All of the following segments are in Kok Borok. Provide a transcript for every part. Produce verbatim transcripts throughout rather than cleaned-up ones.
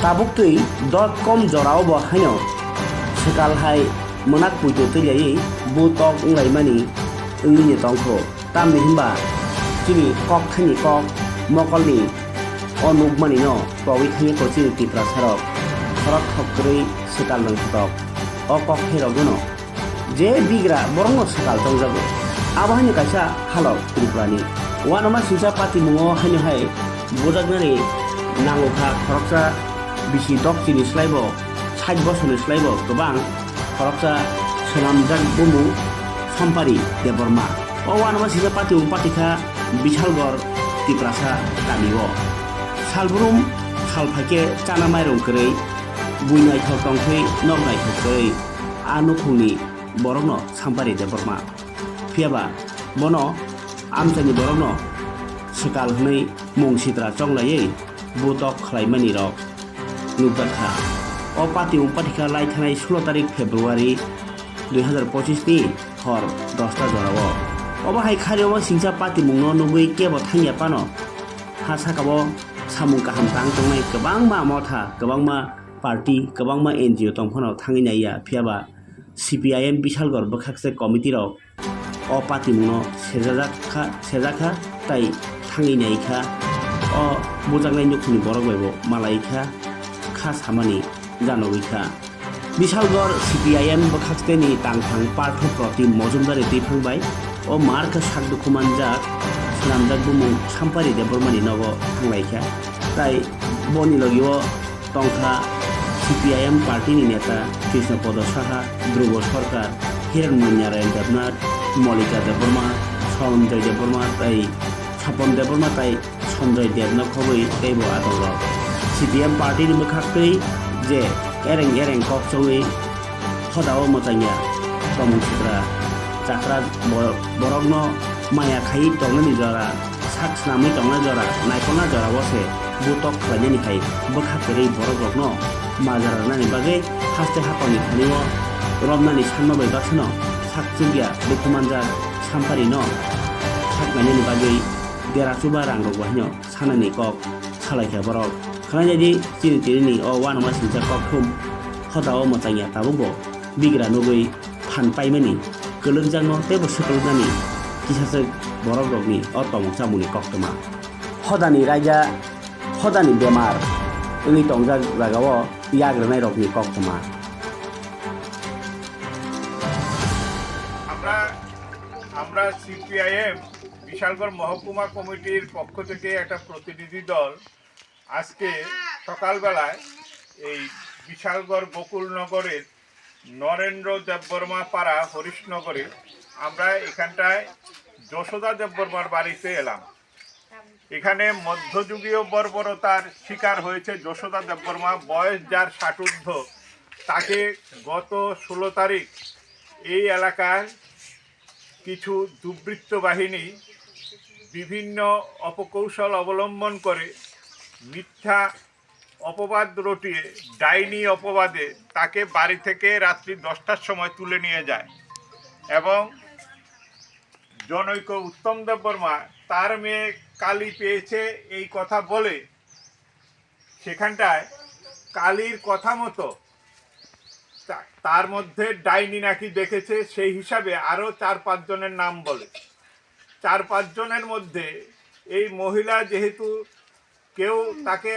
Tabuk twi dot kom jorao bo haino swkal hai mwnak puito twi laiwi bu tok wng laimani wngwi no tongkho. Tamni hwnba chini kok thaini kok mokolni o nukmani no togwi thangya ko chini Tiprasa rok khorok thok kwrwi swkal nwng photok o kok thai rok no je bigra borokno swkal tongjago. Abo haino kaisa halok Tripurani. Uanama singcha patimungo haino hai bujaknani nango kha khoroksa bisi dok chini slaibo, sait bosorni slaibo kwbang khoroksa swnamjak bumung Sampari Debbarma. O uanama singcha patimung patikha Bishalgarh Tiprasa kamio. Salbrum salphaikhe chana mairung kwrwi, bui naithok tongthwi nok naithok kwrwi. A nukhungni borokno Sampari Debbarma. Phiyaba bono amchaini borokno swkal hwnwi mung sitra chonglaiwi butok khlaimani rok nukjakha. O patimung patikha lai thanai sulo tarik February dui hazar pochis ni hor dosta jorao. Obo hai khariyoma singcha patimungno nugwi kebo thangya phano ha sakao samung kaham tang tongnai kwbangma motha, kwbangma party, kwbangma N G O tongphano thangwi naiya, phiyaba C P I M Bishalgarh bwkhakse committee rok o patimungno sejajak kha, sejak kha, tai thangwi nai kha. O bujaknai nukhungni borok bai bo malai kha, kha samani janogwi kha. Bishalgarh C P I M bwkhaksteni tangphang Partho Protim Mojumdar twiphang bai o mar khe sak dukhu manjak swnamjak bumung Sampari Debbarmani nogo thanglai kha. Tai boni logio tongkha C P I M party ni neta Krishna Podo Saha, Dhrubo Sarkar, Hiran Narayan Debnath, Mallika Debbarma, Sanjay Debbarma tai Sapon Debbarma tai Sanjay Debno khobwi teibo adongrok. C P I M party ni mwkhak twi je ereng ereng kok chongwi hodao mwchangya tomung sitra chakra bo-, borokno maya khaiwi tongnani jora, sak swnamwi tongnai jora, naikolna jorao se butok khlainani hai bwkha kwrwi borok rokno majra rwnani bagwi haste haphangni thani-o romnani sanma bai baksano sak chukya dukhu manjak Sampari no sak nainani bagwi dera chuba rang rok bai no sanani kok salai kha borok. Khwnai di chini tini ni o uanama singcha kok thum hodao mwchangya tabuk bo bigra nugwi phan paimani kwlwngjakno teibo swkwlwknani kisaswk borok rokni o tomung chamungni koktwma. Hodani raida, hodani bemar wngwi tongjak jagao yak rwnai rokni koktwma. আমরা আমরা সিপিআইএম বিশালগড় মহকুমা কমিটির পক্ষ থেকে একটা প্রতিনিধি দল আজকে সকালবেলায় এই বিশালগড় গোকুলনগরের নরেন্দ্র দেববর্মা পাড়া হরিশনগরে আমরা এখানটায় যশোদা দেববর্মার বাড়িতে এলাম। এখানে মধ্যযুগীয় বর্বরতার শিকার হয়েছে যশোদা দেববর্মা, বয়স যার ষাট ঊর্ধ্ব। তাকে গত ষোলো তারিখ এই এলাকার কিছু দুর্বৃত্ত বাহিনী বিভিন্ন অপকৌশল অবলম্বন করে মিথ্যা অপবাদ রটিয়ে, ডাইনি অপবাদে তাকে বাড়ি থেকে রাত্রি দশটার সময় তুলে নিয়ে যায় এবং জনৈক উত্তম দেববর্মা তার মেয়ে কালী পেয়েছে এই কথা বলে সেখানটায় কালীর কথা মতো তা-, তার মধ্যে ডাইনি নাকি দেখেছে, সেই হিসাবে আরও চার পাঁচজনের নাম বলে। চার পাঁচজনের মধ্যে এই মহিলা যেহেতু কেউ তাকে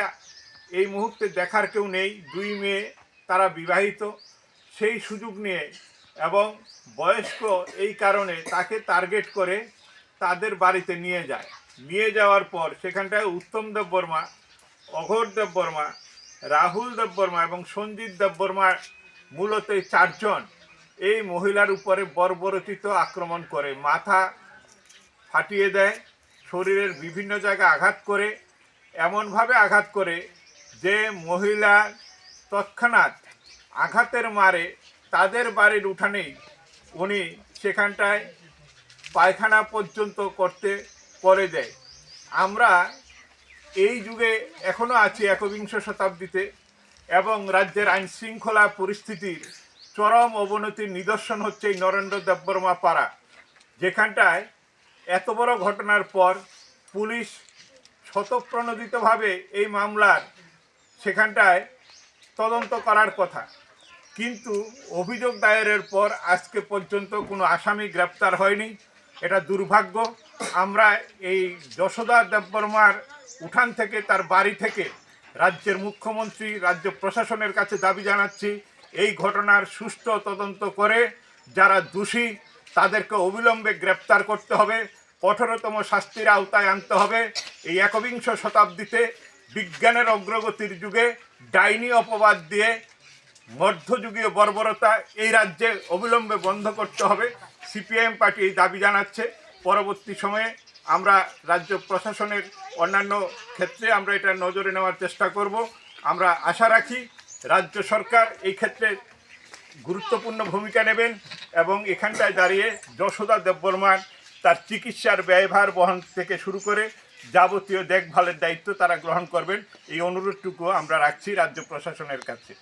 এই মুহূর্তে দেখার কেউ নেই, দুই মেয়ে তারা বিবাহিত, সেই সুযোগ নিয়ে এবং বয়স্ক এই কারণে তাকে টার্গেট করে তাদের বাড়িতে নিয়ে যায়। নিয়ে যাওয়ার পর সেখানটায় উত্তম দেববর্মা, অঘোর দেববর্মা, রাহুল দেববর্মা এবং সঞ্জিত দেববর্মা, মূলত এই চারজন এই মহিলার উপরে বর্বরচিত আক্রমণ করে, মাথা ফাটিয়ে দেয়, শরীরের বিভিন্ন জায়গায় আঘাত করে, এমনভাবে আঘাত করে যে মহিলা তৎক্ষণাৎ আঘাতের মারে তাদের বাড়ির উঠানেই উনি সেখানটায় পায়খানা পর্যন্ত করতে করে দেয়। আমরা এই যুগে এখনও আছি একবিংশ শতাব্দীতে, এবং রাজ্যের আইন শৃঙ্খলা পরিস্থিতির চরম অবনতির নিদর্শন হচ্ছে এই নরেন্দ্র দেববর্মা পাড়া, যেখানটায় এত বড় ঘটনার পর পুলিশ স্বতঃপ্রণোদিতভাবে এই মামলার, সেখানটায় তদন্ত করার কথা, কিন্তু অভিযোগ দায়েরের পর আজকে পর্যন্ত কোনো আসামি গ্রেপ্তার হয়নি। এটা দুর্ভাগ্য। আমরা এই যশোদা দেববর্মার উঠান থেকে, তার বাড়ি থেকে রাজ্যের মুখ্যমন্ত্রী, রাজ্য প্রশাসনের কাছে দাবি জানাচ্ছি, এই ঘটনার সুষ্ঠু তদন্ত করে যারা দোষী তাদেরকে অবিলম্বে গ্রেপ্তার করতে হবে, কঠোরতম শাস্তির আওতায় আনতে হবে। এই একবিংশ শতাব্দীতে বিজ্ঞানের অগ্রগতির যুগে ডাইনি অপবাদ দিয়ে মধ্যযুগীয় বর্বরতা এই রাজ্যে অবিলম্বে বন্ধ করতে হবে। সিপিআইএম পার্টি এই দাবি জানাচ্ছে। পরবর্তী সময়ে আমরা রাজ্য প্রশাসনের অন্যান্য ক্ষেত্রে আমরা এটা নজরে নেওয়ার চেষ্টা করব। আমরা আশা রাখি রাজ্য সরকার এই ক্ষেত্রে গুরুত্বপূর্ণ ভূমিকা নেবেন এবং এখানটায় দাঁড়িয়ে যশোদা দেববর্মার তার চিকিৎসার ব্যয়ভার বহন থেকে শুরু করে যাবতীয় দেখভালের দায়িত্ব তারা গ্রহণ করবেন, এই অনুরোধটুকু আমরা রাখছি রাজ্য প্রশাসনের কাছে।